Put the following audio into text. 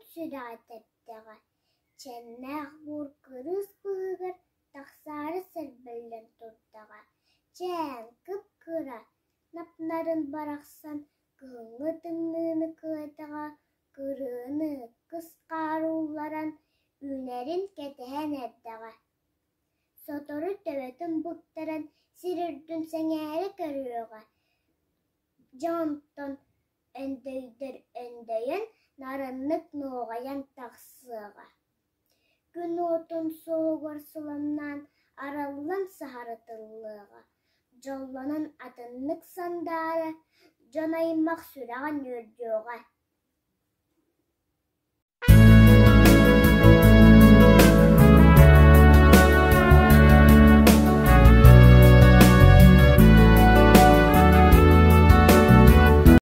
сүрэҕэ тэптэҕэ, Чэннээх буур кырыыс быыһыгар тахсаары сэрбэллэн турдаҕа, чээн кып-кыра, нап-нарын барахсан кыһыҥҥы тымныыны кыайдаҕа, кырыаны кыс хаары улларан, үүнэрин кэтэһэн эрдэҕэ. Сотору төбөтүн быктаран сир үрдүн сэҥээрэ көрүөҕэ, дьэ онтон өндөйдөр өндөйөн, нарыннык нуоҕайан тахсыаҕа. Күн уотун суоһугар сыламнаан, арыллан саһарытыллыаҕа, дьоллонон атыннык сандаара, дьон аймах сүрэҕин үөрдүөҕэ.